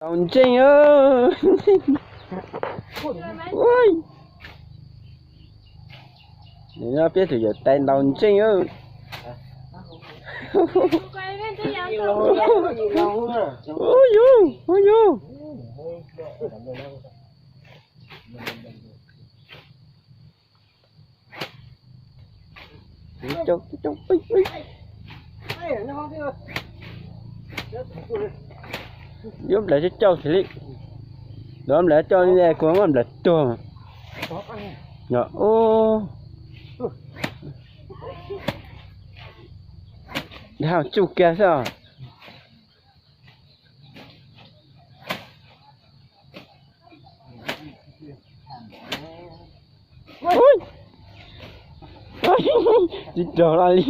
Ntaus ntseej. Peb tus yawm tais ntaus ntseej. Ua yus, ua yus. Yuav nplawm coj coj xws li, yuav nplawm coj li kuv muab nplawm tuag. Dhau tsuj kiag xwb os. Tsis raug li.